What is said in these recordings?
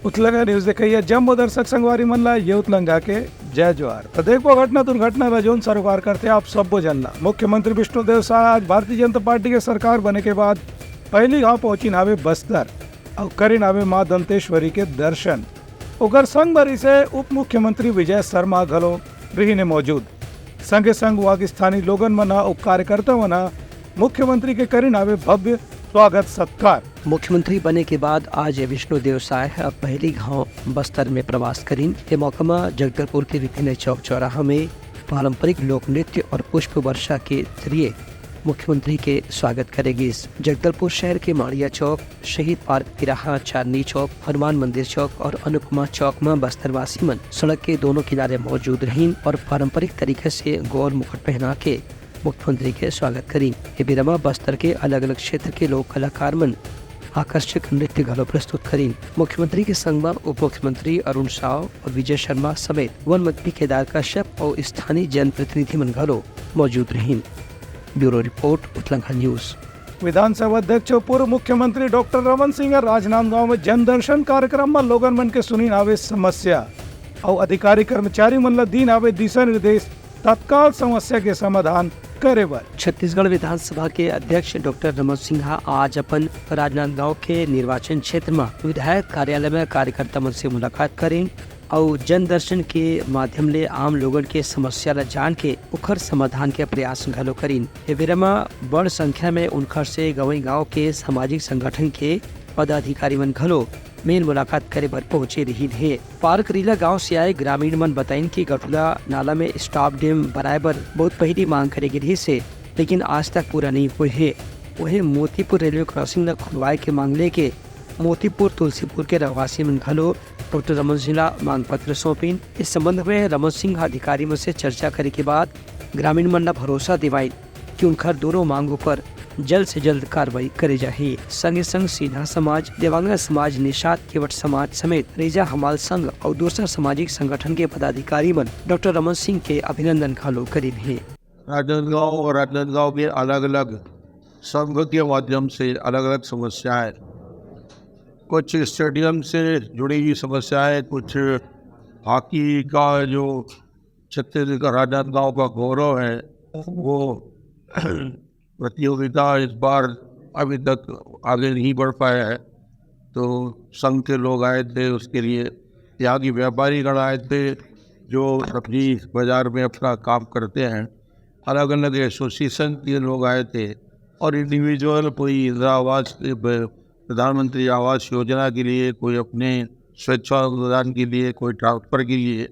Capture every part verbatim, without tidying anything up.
उतलंगा news देखइया जम्मो दर्शक संगवारी मन ला ये उतलंगा के जय जोहार। त देखबो घटना दुर्घटना ला जोन सरोकार करथे आप सब्बो झन ला। मुख्यमंत्री विष्णुदेव साय आज भारतीय जनता पार्टी के सरकार बने के बाद पहिली घांव पहुंचिन हावे बस्तर अउ करिन हावे मां दंतेश्वरी के दर्शन। ओकर संग म रिहिसे उप मुख्यमंत्री विजय शर्मा घलो रिहिन हे मौजूद। संगे संग उहां के स्थानीय लोगन मन ह अउ कार्यकर्ता मन ह मुख्यमंत्री के करिन हावे भव्य स्वागत सत्कार। मुख्यमंत्री बने के बाद आज विष्णुदेव साय ह पहिली घांव बस्तर में प्रवास करिन। ये मौका म जगदलपुर के विभिन्न चौक चौराहा में पारंपरिक लोक नृत्य और पुष्प वर्षा के जरिए मुख्यमंत्री के स्वागत करे गिस। जगदलपुर शहर के माड़िया चौक, शहीद पार्क तिराहा, चांदनी चौक, हनुमान मंदिर चौक और अनुपमा चौक म बस्तरवासी मन सड़क के दोनों किनारे मौजूद रहिन और पारंपरिक तरीके से गौर मुकुट पहना के मुख्यमंत्री के स्वागत करिन। ये बेरा म बस्तर के अलग-अलग क्षेत्र के लोक कलाकार मन आकर्षक नृत्य घलो प्रस्तुत करिन। मुख्यमंत्री के संग म उप मुख्यमंत्री अरुण साव और विजय शर्मा समेत वन मंत्री केदार कश्यप और स्थानीय जनप्रतिनिधि मन घलो मौजूद रहिन। Bureau report, Utlanga news. विधानसभा अध्यक्ष और पूर्व मुख्यमंत्री डॉक्टर रमन सिंह ह राजनांदगांव में जनदर्शन कार्यक्रम म लोगन मन के सुनिन हावे समस्या अउ अधिकारी कर्मचारी मन ल दीन हावे दिशा निर्देश तत्काल समस्या के समाधान करे बर। छत्तीसगढ़ विधानसभा के अध्यक्ष डॉक्टर रमन सिंह ह आज अपन राजनांदगांव के निर्वाचन क्षेत्र म विधायक कार्यालय म कार्यकर्ता मन से मुलाकात करिन अउ जनदर्शन के माध्यम ले आम लोगन के समस्या ल जान के ओखर समाधान के प्रयास घलो करिन। ए बेरा म बड़ संख्या में उनखर से गंवई गांव के सामाजिक संगठन के पदाधिकारी मन घलो मेल मुलाकात करे बर पहुंचे रिहिन हे। पारकरीला गांव से आए ग्रामीण मन बताइन कि गठुला नाला में स्टॉप डैम बनाए बर बहुत पहिली मांग करे गे रिहिस हे, लेकिन आज तक पूरा नइ होए हे। उहें, मोतीपुर रेलवे क्रॉसिंग ल खुलवाए के मांग लेके मोतीपुर तुलसीपुर के रहवासी मन घलो डॉक्टर रमन सिंह ला मांग पत्र सौंपिन। इस संबंध में रमन सिंह ह अधिकारी मन से चर्चा करे के बाद ग्रामीण मन ला भरोसा दिवाइन कि उनखर दोनों मांग ऊपर जल्द से जल्द कार्रवाई करे जाही। संगे संग सिन्हा समाज, देवांगना समाज, निषाद केवट समाज समेत रेजा हमाल संघ अउ दूसर सामाजिक संगठन के पदाधिकारी मन डॉक्टर रमन सिंह के अभिनंदन घलो करिन हे। राजनांदगांव और राजनांदगांव के अलग-अलग संघ के माध्यम से अलग-अलग समस्याएं, कुछ स्टेडियम से जुड़ी हुई समस्याएं, कुछ हॉकी का जो छत्तीसगढ़ का राजनांदगांव का गौरव है, वो प्रतियोगिता इस बार अभी तक आगे नहीं बढ़ पाया है। तो संघ के लोग आए थे उसके लिए, यहाँ की व्यापारी गण आए थे जो सब्जी बाजार में अपना काम करते हैं, अलग-अलग एसोसिएशन के लोग आए थे और इंडिविजुअल कोई इंदिरा आवास, प्रधानमंत्री आवास योजना के लिए, कोई अपने स्वेच्छा अनुदान के लिए, कोई ट्रांसफर के लिए।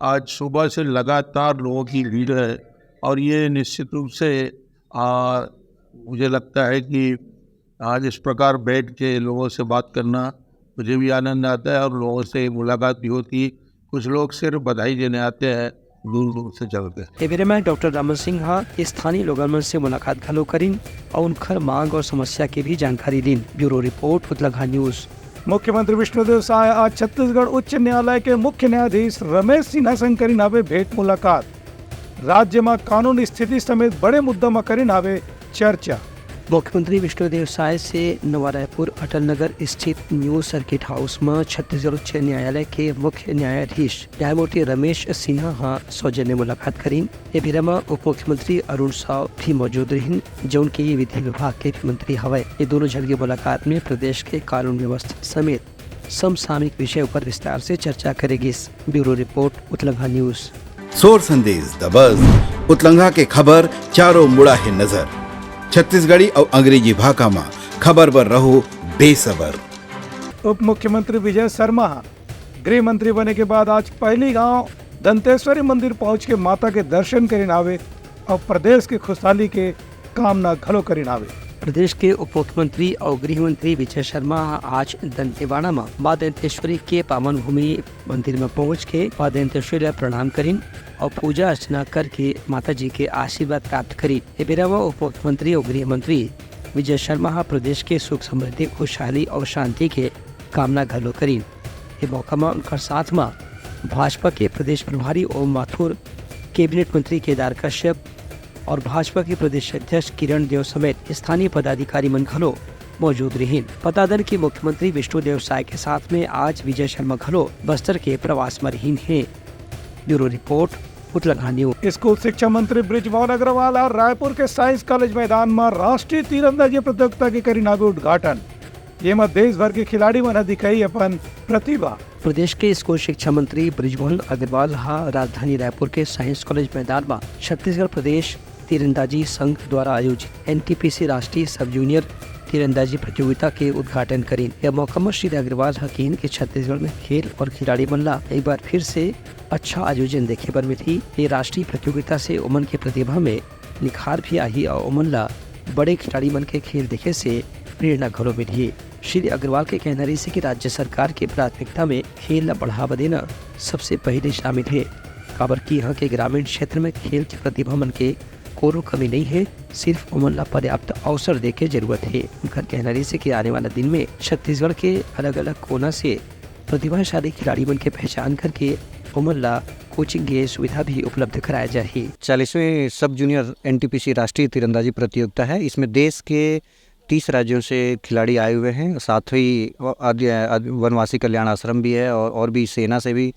आज सुबह से लगातार लोगों की भीड़ है और ये निश्चित रूप से, आ, मुझे लगता है कि आज इस प्रकार बैठ के लोगों से बात करना मुझे भी आनंद आता है और लोगों से मुलाकात भी होती है। कुछ लोग सिर्फ बधाई देने आते हैं दूर दूर से चल के। ए बेरे में डॉक्टर रमन सिंह ह स्थानीय लोगन मन से मुलाकात घलो करिन अउ उनखर मांग और समस्या के भी जानकारी दीन। Bureau report, Utlangha news. मुख्यमंत्री विष्णुदेव साय आज छत्तीसगढ़ उच्च न्यायालय के मुख्य न्यायाधीश रमेश सिन्हा संग करिन हावे भेंट मुलाकात। राज्य म कानून स्थिति समेत बड़े मुद्दा म करिन हावे चर्चा। मुख्यमंत्री विष्णुदेव साय से नवा रायपुर अटल नगर स्थित न्यू सर्किट हाउस म छत्तीसगढ़ उच्च न्यायालय के मुख्य न्यायाधीश न्यायमूर्ति रमेश सिन्हा ह सौजन्य मुलाकात करिन। ए बेरा म उप मुख्यमंत्री अरुण साव भी मौजूद रहिन, जउन के विधि विभाग के भी मंत्री हवय। ये दोनों झन के मुलाकात में प्रदेश के कानून व्यवस्था समेत समसामयिक विषय ऊपर विस्तार से चर्चा करे गिस। Bureau report, Utlangha news. सोर संदेश दबस, उतलंघा के खबर चारों मुड़ा हे नजर। छत्तीसगढ़ी अउ अंग्रेजी भाखा म खबर बर रहो बेसबर। उप मुख्यमंत्री विजय शर्मा ह गृह मंत्री बने के बाद आज पहिली घांव दंतेश्वरी मंदिर पहुंच के माता के दर्शन करिन हावे अउ प्रदेश के खुशहाली के कामना घलो करिन हावे। प्रदेश के उप मुख्यमंत्री अउ गृह मंत्री विजय शर्मा ह आज दंतेवाड़ा म मां दंतेश्वरी के पावन भूमि मंदिर म पहुंच के मां दंतेश्वरी ल प्रणाम करिन अउ पूजा अर्चना करके माता जी के आशीर्वाद प्राप्त करिन। ए बेरा म उप मुख्यमंत्री अउ गृह मंत्री विजय शर्मा ह प्रदेश के सुख समृद्धि, खुशहाली अउ शांति के कामना घलो करिन। ए मौका म उनकर साथ म भाजपा के प्रदेश प्रभारी ओम माथुर, कैबिनेट मंत्री केदार कश्यप और भाजपा के प्रदेश अध्यक्ष किरण देव समेत स्थानीय पदाधिकारी मन घलो मौजूद रहिन। बता दन कि मुख्यमंत्री विष्णुदेव साय के साथ में आज विजय शर्मा घलो बस्तर के प्रवास म रहिन हे। Bureau report, Utlangha news. School शिक्षा मंत्री बृजमोहन अग्रवाल ह रायपुर के साइंस कॉलेज मैदान म राष्ट्रीय तीरंदाजी प्रतियोगिता के करिन हावे उद्घाटन। ये म देश भर के खिलाड़ी मन ह दिखाही अपन प्रतिभा। प्रदेश के स्कूल शिक्षा मंत्री बृजमोहन अग्रवाल ह राजधानी रायपुर के साइंस कॉलेज मैदान म छत्तीसगढ़ प्रदेश तीरंदाजी संघ द्वारा आयोजित एनटीपीसी राष्ट्रीय सब जूनियर तीरंदाजी प्रतियोगिता के उद्घाटन करिन। यह मौका म श्री अग्रवाल ह किहिन कि छत्तीसगढ़ में खेल और खिलाड़ी मन ला एक बार फिर से अच्छा आयोजन देखे बर मिलही। ये राष्ट्रीय प्रतियोगिता से ओमन के प्रतिभा में निखार भी आही और ओमन ला बड़े खिलाड़ी मन के खेल देखे से प्रेरणा घलो मिलही। श्री अग्रवाल के कहना रहिस कि राज्य सरकार के प्राथमिकता में खेल ला बढ़ावा देना सबसे पहिले शामिल हे, काबर कि यहाँ के ग्रामीण क्षेत्र में खेल के प्रतिभा मन के कोनो कमी नहीं हे, सिर्फ ओमन ला पर्याप्त अवसर दे के जरूरत हे। उनकर कहना रहिस कि आने वाला दिन में छत्तीसगढ़ के अलग-अलग कोना से प्रतिभाशाली खिलाड़ी मन के पहचान करके ओमन ला कोचिंग के सुविधा भी उपलब्ध कराया जाही। चालीसवीं सब जूनियर एनटीपीसी राष्ट्रीय तीरंदाजी प्रतियोगिता है। इसमें देश के तीस राज्यों से खिलाड़ी आए हुए हैं। साथ ही व-, आदि-, आदि-, वनवासी कल्याण आश्रम भी है और, और भी सेना से भी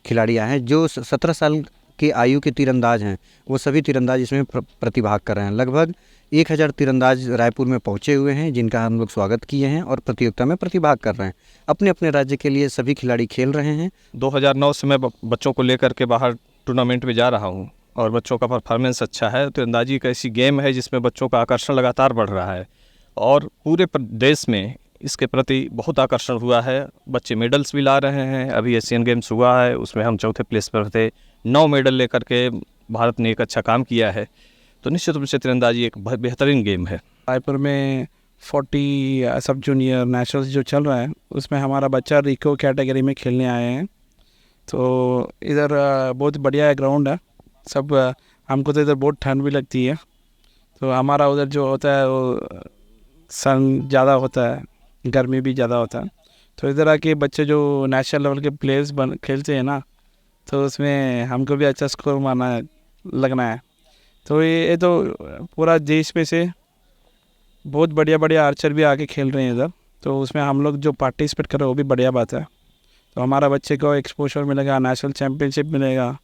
खिलाड़ी आए हैं। जो स-, सत्रह साल की आयु के तीरंदाज हैं, वो सभी तीरंदाज इसमें प्र-, प्रतिभाग कर रहे हैं। लगभग एक हज़ार तीरंदाज रायपुर में पहुंचे हुए हैं, जिनका हम लोग स्वागत किए हैं और प्रतियोगिता में प्रतिभाग कर रहे हैं। अपने अपने राज्य के लिए सभी खिलाड़ी खेल रहे हैं। दो हज़ार नौ से मैं ब-, बच्चों को लेकर के बाहर टूर्नामेंट में जा रहा हूँ और बच्चों का परफॉर्मेंस अच्छा है। तीरंदाजी एक ऐसी गेम है जिसमें बच्चों का आकर्षण लगातार बढ़ रहा है और पूरे प्र-, देश में इसके प्रति बहुत आकर्षण हुआ है। बच्चे मेडल्स भी ला रहे हैं। अभी एशियन गेम्स हुआ है, उसमें हम चौथे प्लेस पर थे। नौ मेडल लेकर के भारत ने एक अच्छा काम किया है। तो निश्चित रूप से तीरंदाजी एक ब-, बेहतरीन गेम है। रायपुर में फोर्टी सब जूनियर नेशनल्स जो चल रहा है, उसमें हमारा बच्चा रिको कैटेगरी में खेलने आए हैं। तो इधर अ, बहुत बढ़िया ग्राउंड है। सब अ, हमको तो इधर बहुत ठंड भी लगती है। तो हमारा उधर जो होता है वो सन ज़्यादा होता है, गर्मी भी ज़्यादा होता है। तो इधर आके बच्चे जो नेशनल लेवल के प्लेयर्स बन खेलते हैं ना, तो उसमें हमको भी अच्छा स्कोर मारना है, लगना है। तो ये, ये तो पूरा देश में से बहुत बढ़िया बढ़िया आर्चर भी आके खेल रहे हैं इधर। तो उसमें हम लोग जो पार्टिसिपेट कर रहे हैं वो भी बढ़िया बात है। तो हमारा बच्चे को एक्सपोजर मिलेगा, नेशनल चैम्पियनशिप मिलेगा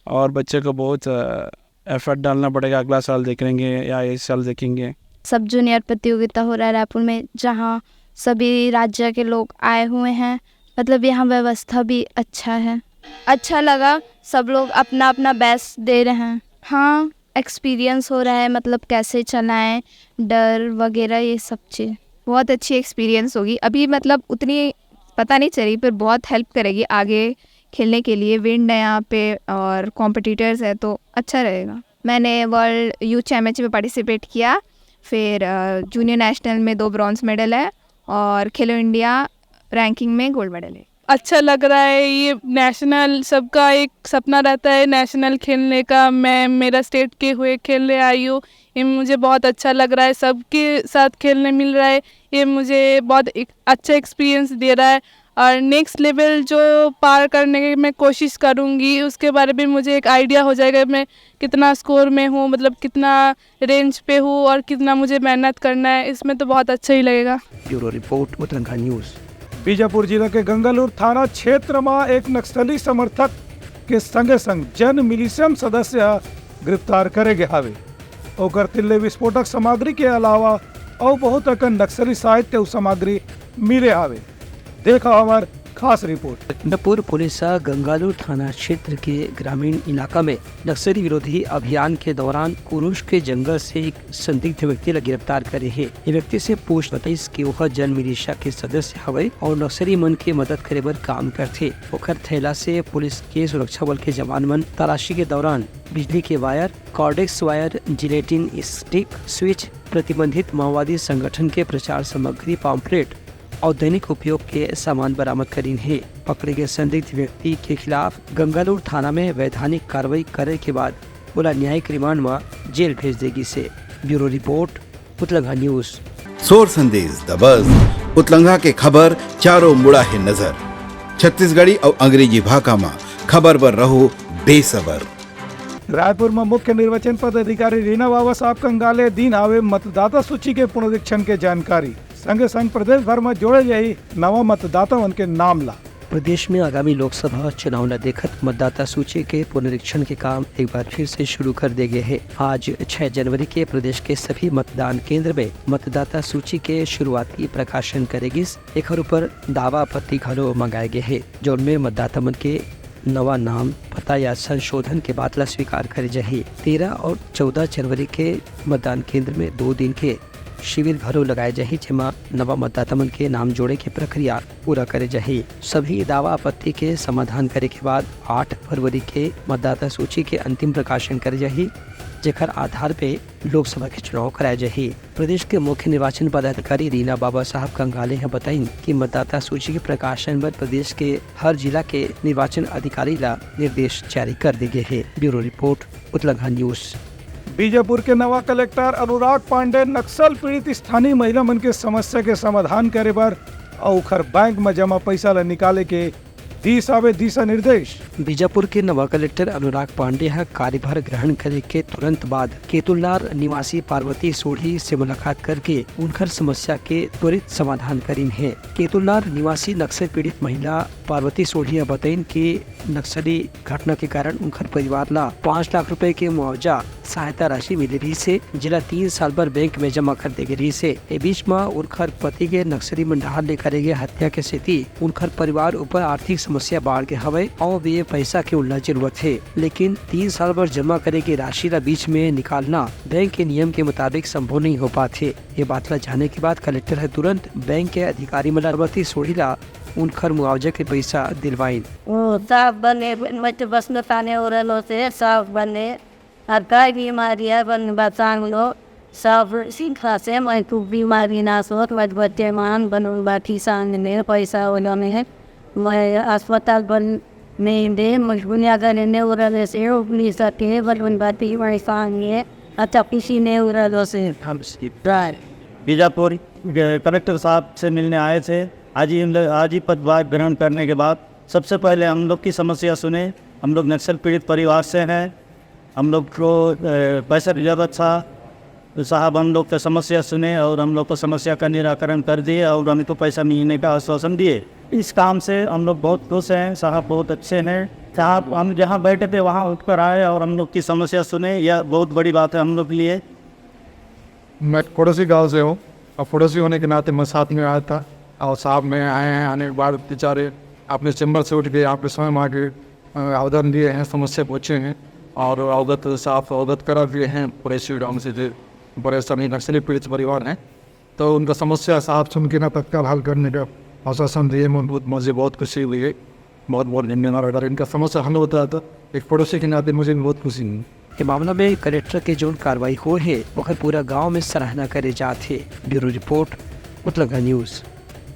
और बच्चे को बहुत एफर्ट डालना पड़ेगा, अगला साल देखेंगे या इस साल देखेंगे। सब जूनियर प्रतियोगिता हो रहा है रायपुर में, जहाँ सभी राज्य के लोग आए हुए हैं। मतलब, यहाँ व्यवस्था भी अच्छा है। अच्छा लगा, सब लोग अपना अपना बेस्ट दे रहे हैं। हाँ, एक्सपीरियंस हो रहा है, मतलब, कैसे चलाएं, डर वगैरह, ये सब चीज़। बहुत अच्छी एक्सपीरियंस होगी। अभी, मतलब, उतनी पता नहीं चली, पर बहुत हेल्प करेगी आगे खेलने के लिए। विंड है यहाँ पे और कॉम्पिटिटर्स है, तो अच्छा रहेगा। मैंने वर्ल्ड यूथ चैम्पियनशिप में पार्टिसिपेट किया, फिर जूनियर नेशनल में दो ब्रॉन्ज मेडल है और खेलो इंडिया रैंकिंग में गोल्ड मेडल है। अच्छा लग रहा है। ये नेशनल, सबका एक सपना रहता है नेशनल खेलने का। मैं, मेरा स्टेट के हुए खेलने आई हूँ, ये मुझे बहुत अच्छा लग रहा है। सबके साथ खेलने मिल रहा है, ये मुझे बहुत एक अच्छा एक्सपीरियंस दे रहा है। और नेक्स्ट लेवल जो पार करने की मैं कोशिश करूँगी, उसके बारे में मुझे एक आइडिया हो जाएगा, मैं कितना स्कोर में हूँ, मतलब, कितना रेंज पे हूँ और कितना मुझे मेहनत करना है, इसमें तो बहुत अच्छा ही लगेगा। Bureau report, Utranga news. Bijapur जिला के गंगालूर थाना क्षेत्र म एक नक्सली समर्थक के संगे संग जन मिलिशियम सदस्य ह गिरफ्तार करे गे हावे। ओकर तीर ले विस्फोटक सामग्री के अलावा अउ बहुत अकन नक्सली साहित्य अउ सामग्री मिले हावे। देखा हमार खास रिपोर्ट। चंद्रपुर पुलिस ह गंगालूर थाना क्षेत्र के ग्रामीण इलाका में नक्सली विरोधी अभियान के दौरान कुरुश के जंगल से एक संदिग्ध व्यक्ति ला गिरफ्तार करे हे। ये व्यक्ति से पूछ बताइस कि ओह जन मिलिशिया के सदस्य हवय और नक्सली मन के मदद करे बर काम करथे। ओखर थैला से पुलिस के सुरक्षा बल के जवान मन तलाशी के दौरान बिजली के wire, Cordtex wire, gelatin stick, switch, प्रतिबंधित माओवादी संगठन के प्रचार सामग्री, पॉम्पलेट और दैनिक उपयोग के सामान बरामद करीन हे। पकड़े गए संदिग्ध व्यक्ति के खिलाफ गंगालूर थाना में वैधानिक कार्रवाई करे के बाद ओला न्यायिक रिमांड म जेल भेज दे गिस हे। Bureau report, Utlangha news. सोर संदेश दबस, उतलंघा के खबर चारों मुड़ा हे नजर। छत्तीसगढ़ी अउ अंग्रेजी भाखा म खबर बर रहो बेसबर। रायपुर म मुख्य निर्वाचन पदाधिकारी रीना बाबा साहब कंगाले दीन हावे मतदाता सूची के पुनरीक्षण के जानकारी। संगे संग प्रदेश भर म जोड़े जाही नवा मतदाता मन के नाम ला। प्रदेश में आगामी लोकसभा चुनाव ल देखत मतदाता सूची के पुनरीक्षण के काम एक बार फिर से शुरू कर दे गए हे। आज छह जनवरी के प्रदेश के सभी मतदान केंद्र में मतदाता सूची के शुरुआती प्रकाशन करे गिस। एखर ऊपर दावा आपत्ति घलो मंगाए गए हे, जौन में मतदाता मन के नवा नाम, पता या संशोधन के बात ला स्वीकार करे जाही। तेरह और चौदह जनवरी के मतदान केंद्र में दो दिन के शिविर घलो लगाए जाही, जेमा नवा मतदाता मन के नाम जोड़े के प्रक्रिया पूरा करे जाही। सभी दावा आपत्ति के समाधान करे के बाद आठ फरवरी के मतदाता सूची के अंतिम प्रकाशन करे जाही, जेकर आधार पे लोकसभा के चुनाव कराए जाही। प्रदेश के मुख्य निर्वाचन पदाधिकारी रीना बाबा साहब कंगाले ह बताइन कि मतदाता सूची के प्रकाशन बर प्रदेश के हर जिला के निर्वाचन अधिकारी ला निर्देश जारी कर दे गे हे। Bureau report, Utlangha news. Bijapur के नवा कलेक्टर अनुराग पांडे नक्सल पीड़ित स्थानीय महिला मन के समस्या के समाधान करे बर अउ ओखर बैंक म जमा पइसा ल निकाले के दीस हावे दिशा निर्देश। बीजापुर के नवा कलेक्टर अनुराग पांडे ह कार्यभार ग्रहण करे के तुरंत बाद केतुलनार निवासी पार्वती सोढ़ी से मुलाकात करके उनकर समस्या के त्वरित समाधान करीन हे। केतुलनार निवासी नक्सल पीड़ित महिला पार्वती सोढ़ी ह बतइन कि नक्सली घटना के कारण उनकर परिवार ला पाँच लाख रुपए के मुआवजा सहायता राशि मिले रहिस हे, जेला तीन साल बर बैंक में जमा कर दे गे रहिस हे। ए बीच म उनखर पति के नक्सली मन डहार ले करे गे हत्या के सेती उनखर परिवार ऊपर आर्थिक समस्या बाढ़ गे हवय अउ वे पैसा के उनला जरूरत हे, लेकिन तीन साल बर जमा करे गे राशि ला बीच में निकालना बैंक के नियम के मुताबिक संभव नहीं हो पात हे। ये बात ला जाने के बाद कलेक्टर ह तुरंत बैंक के अधिकारी मन ला पार्वती सोढ़ी ला उनखर मुआवजा के पैसा दिलवाइन। ओ, सब बने, मत बस में ताने हो रहलो से, सब बने। और कई बीमारी है, बन बचान लो, सब सीखा से, मैं तू बीमारी ना सोच, मत बच्चे मान, बनून बाकी सामने पैसा हो जाने हैं। मैं अस्पताल बन नहीं दे, मजबूरिया करे ने उरले से, उगली सके, बनून बाकी मैं सामने, अच्छा किसी ने उरलो से। हम सीखा है। बीजापुर, अ, कलेक्टर साहब से मिलने आए थे। आज ही हम लोग, आज ही पदभार ग्रहण करने के बाद सबसे पहले हम लोग की समस्या सुने। हम लोग नक्सल पीड़ित परिवार से हैं। हम लोग को, अ, पैसा की ज़रूरत था, तो साहब हम लोग का समस्या सुने और हम लोग को समस्या का निराकरण कर दिए और हमको पैसा मिलने का आश्वासन दिए। इस काम से हम लोग बहुत खुश हैं। साहब बहुत अच्छे हैं। साहब, हम जहाँ बैठे थे वहाँ उठ कर आए और हम लोग की समस्या सुने। यह बहुत बड़ी बात है हम लोग के लिए। मैं पड़ोसी गांव से हूँ और पड़ोसी होने के नाते मैं साथ में आया था और साहब में आए हैं। आने के बाद बेचारे अपने चैम्बर से उठ के यहाँ पे स्वयं आके, अ, आवेदन दिए हैं, समस्या पूछे हैं और अवगत, साफ अवगत करा दिए हैं पड़ोसी गांव से, जो परेशानी नक्सली पीड़ित परिवार हैं। तो उनका समस्या साफ सुन के ना तत्काल हल करने का आश्वासन दिए। मैं बहुत, मुझे बहुत खुशी हुई है। बहुत बहुत धन्यवाद। अगर इनका समस्या हल होता है तो एक पड़ोसी के नाते मुझे भी बहुत खुशी हुई। ये मामला में कलेक्टर के जोन कार्रवाई होए हे, ओकर पूरा गांव में सराहना करे जात हे। Bureau report, Utlanga news.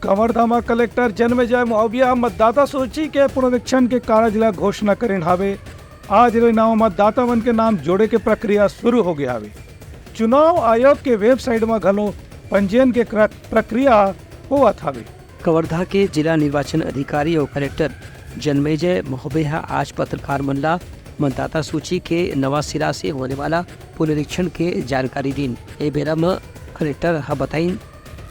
Kawardha म कलेक्टर जन्मेजय मौर्य मतदाता सूची के पुनरीक्षण के कारज ला घोषणा करिन हावे। आज ले नवा मतदाता मन के नाम जोड़े के प्रक्रिया शुरू हो गया हावे। चुनाव आयोग के वेबसाइट म घलो पंजीयन के क्र-, प्रक्रिया होवत हावे। कवर्धा के जिला निर्वाचन अधिकारी अउ कलेक्टर जन्मेजय महोबे ह आज पत्रकार मन ला मतदाता सूची के नवा सिरा से होने वाला पुनरीक्षण के जानकारी दीन। ए बेरा म कलेक्टर ह बताइन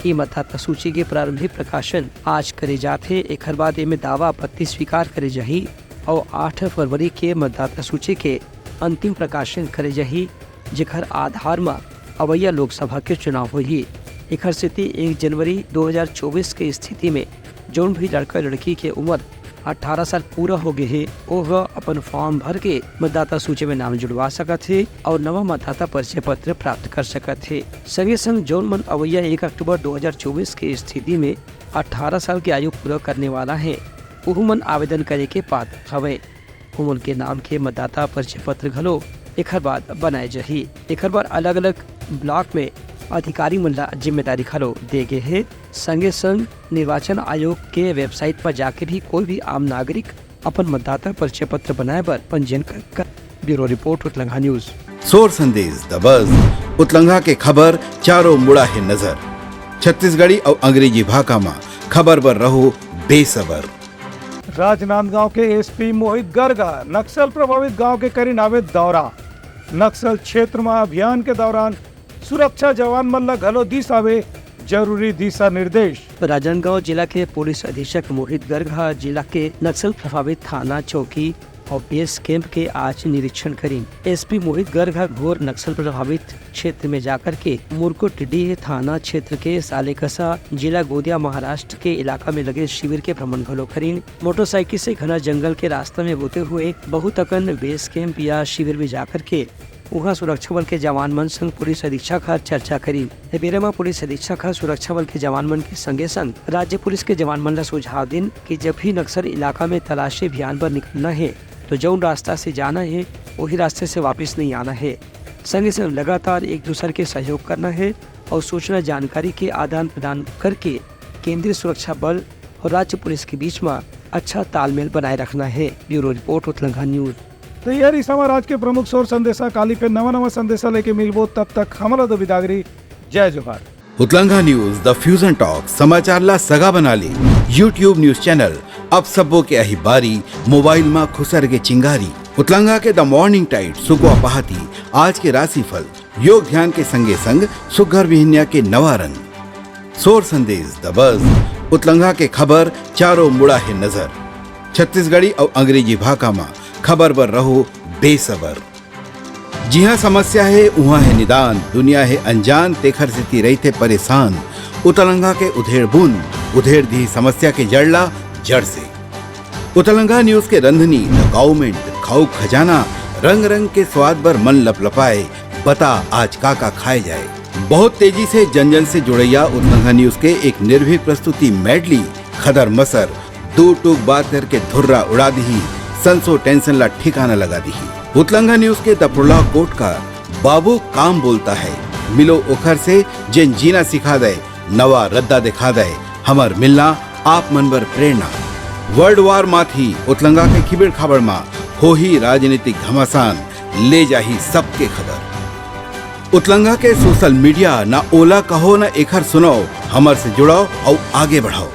कि मतदाता सूची के प्रारंभिक प्रकाशन आज करे जात हे। एखर बाद एमे दावा आपत्ति स्वीकार करे जाही अउ आठ फरवरी के मतदाता सूची के अंतिम प्रकाशन करे जाही, जेखर आधार म अवइया लोकसभा के चुनाव होही। एखर सेती एक जनवरी दो हज़ार चौबीस के स्थिति में जउन भी लड़का लड़की के उमर अठारह साल पूरा हो गे हे, ओह अपन फॉर्म भर के मतदाता सूची में नाम जुड़वा सकत हे अउ नवा मतदाता परिचय पत्र प्राप्त कर सकत हे। संगे संग जउन मन अवइया एक अक्टूबर दो हज़ार चौबीस के स्थिति में अठारह साल के आयु पूरा करने वाला हे, ओहू मन आवेदन करे के पात्र हवय। ओमन के नाम के मतदाता परिचय पत्र घलो एखर बाद बनाए जाही। एखर बर अलग-अलग ब्लॉक में अधिकारी मन ला जिम्मेदारी घलो दे गे हे। संगे संग निर्वाचन आयोग के वेबसाइट पर जाके भी कोई भी आम नागरिक अपन मतदाता परिचय पत्र बनाए बर पंजीयन कर, कर। Bureau report, Utlangha news. सोर संदेश द बज, उतलंघा के खबर चारों मुड़ा हे नजर। छत्तीसगढ़ी अउ अंग्रेजी भाखा म खबर बर रहो बेसबर। राजनांदगांव के एसपी मोहित गर्ग ह नक्सल प्रभावित गांव के करिन हावे दौरा। नक्सल क्षेत्र म अभियान के दौरान सुरक्षा जवान मन ल घलो दिस हावे जरूरी दिशा निर्देश। राजनांदगांव जिला के पुलिस अधीक्षक मोहित गर्ग ह जिला के नक्सल प्रभावित थाना चौकी और बेस कैंप के आज निरीक्षण करीन। एसपी मोहित गर्ग ह घोर नक्सल प्रभावित क्षेत्र में जाकर के मुरकुट डीह थाना क्षेत्र के सालेकसा, जिला गोंदिया, महाराष्ट्र के इलाका में लगे शिविर के भ्रमण घलो करीन। मोटरसाइकिल से घना जंगल के रास्ता में होते हुए बहुत अकन बेस कैंप या शिविर में जाकर के उहां सुरक्षा बल के जवान मन संग पुलिस अधीक्षक ह चर्चा करीन। ए बेरा म पुलिस अधीक्षक ह सुरक्षा बल के जवान मन के संगे संग राज्य पुलिस के जवान मन ल सुझाव दिन कि जब भी नक्सल इलाका में तलाशी अभियान पर निकलना हे, तो जउन रास्ता से जाना हे, वही रास्ते से वापिस नहीं आना हे। संगे संग लगातार एक दूसर के सहयोग करना हे और सूचना जानकारी के आदान प्रदान करके केंद्रीय सुरक्षा बल और राज्य पुलिस के बीच म अच्छा तालमेल बनाए रखना हे। Bureau report, Utlangha news. तो ये रिहिस हमर आज के प्रमुख सोर संदेशा। काली फिर नवा नवा संदेशा लेके मिलबो, तब तक हमला दो बिदागरी। जय जोहार। उतलंघा न्यूज, द फ्यूजन टॉक, समाचार ला सगा बना ले। YouTube न्यूज चैनल, अब सबो के आही बारी, मोबाइल मा खुसर के चिंगारी। उतलंघा के द मॉर्निंग टाइट, सुकवा पहाती, आज के राशिफल, योग ध्यान के संगे संग सुग्घर बिहनिया के नवा रंग। सोर संदेश, द बज, उतलंघा के खबर, चारों मुड़ा हे नजर। छत्तीसगढ़ी अउ अंग्रेजी भाखा मा खबर बर रहो बेसबर। जिहां समस्या हे, उहां हे निदान, दुनिया हे अनजान, तेखर सेती रहिथे परेशान। उतलंघा के उधेड़ बुन, उधेड़ दिही समस्या के जड़ ला जड़ से। उतलंघा न्यूज के रंधनी, द काउमेंट, खाऊ खजाना, रंग रंग के स्वाद बर मन लपलपाए, बता आज का का खाए जाए। बहुत तेजी से जन जन से जुड़ैया उतलंघा न्यूज के एक निर्भीक प्रस्तुति मेडली, खदर मसर, दू टूक बात करके धुर्रा उड़ा दिही, संसो टेंशन ला ठिकाना लगा दिही। उतलंघा न्यूज के दपुड़ला कोटकार, बाबू काम बोलता है, मिलो ओखर से, जेन जीना सिखा दे, नवा रद्दा दिखा दे, हमर मिलना आप मन बर प्रेरणा। वर्ल्ड वार माथी उतलंघा के खिबेड़ खाबड़ मा होही राजनीतिक घमासान, ले जाही सबके खबर। उतलंघा के सोशल मीडिया, ना ओला कहो ना एखर सुनाओ, हमर से जुड़ाओ अउ आगे बढ़ाओ।